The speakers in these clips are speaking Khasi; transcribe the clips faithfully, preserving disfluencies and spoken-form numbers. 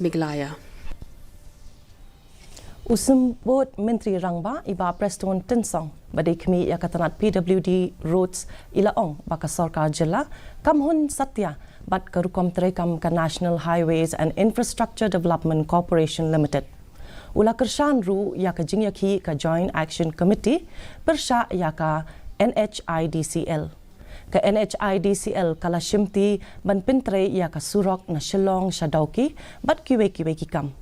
Meghalaya. U Symbud Myntri Rangbah i Bah Prestone Tynsong ba dei khmih ïa ka tnat P W D Roads i la ong ba ka sorkar jylla kam hun satia bad ka rukom treikam ka National Highways and Infrastructure Development Corporation Limited. U la kyrshan ruh ïa ka jingïakhih ka Joint Action Committee pyrshah ïa ka N H I D C L. Ka N H I D C L ka la shimti ban pyntrei ïa ka surok na Shillong sha Dawki bad kiwei kiwei ki kam.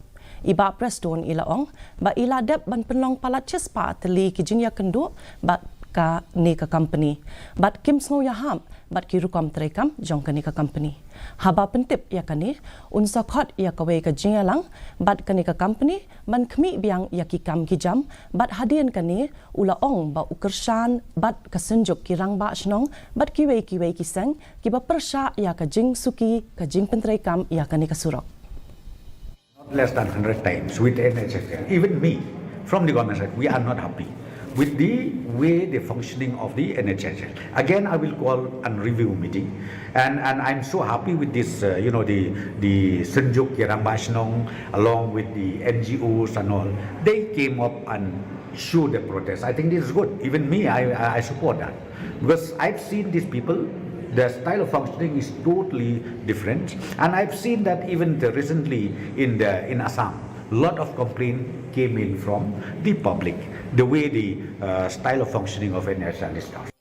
I Bah Prestone i la ong ba i la dep ban pynlong palat shispah tylli ki jingïakynduh bad kane ka company bad kim sngew ïahap bad ki rukom treikam jong kane ka company. Haba pyntip ïa kane, un sa khot ïa kawei ka jingïalang bad kane ka company ban khmih biang ïa ki kam ki jam bad hadien kane u la ong ba u kyrshan bad ka Synjuk ki Rangbah Shnong bad kiwei kiwei ki seng kiba pyrshah ïa ka jingsuki ka jingpyntreikam ïa kane ka surok. Not less than hundred times with N H I D C L. Even me, from the government side, we are not happy with the way the functioning of the N H I D C L. Again, I will call and review meeting, and and I'm so happy with this. Uh, you know, the the Synjuk ki Rangbah Shnong along with the N G Os and all, they came up and showed the protest. I think this is good. Even me, I I, I support that because I've seen these people. Their style of functioning is totally different, and I've seen that even the, recently in the in Assam, lot of complaint came in from the public, the way the uh, style of functioning of N H I D C L staff.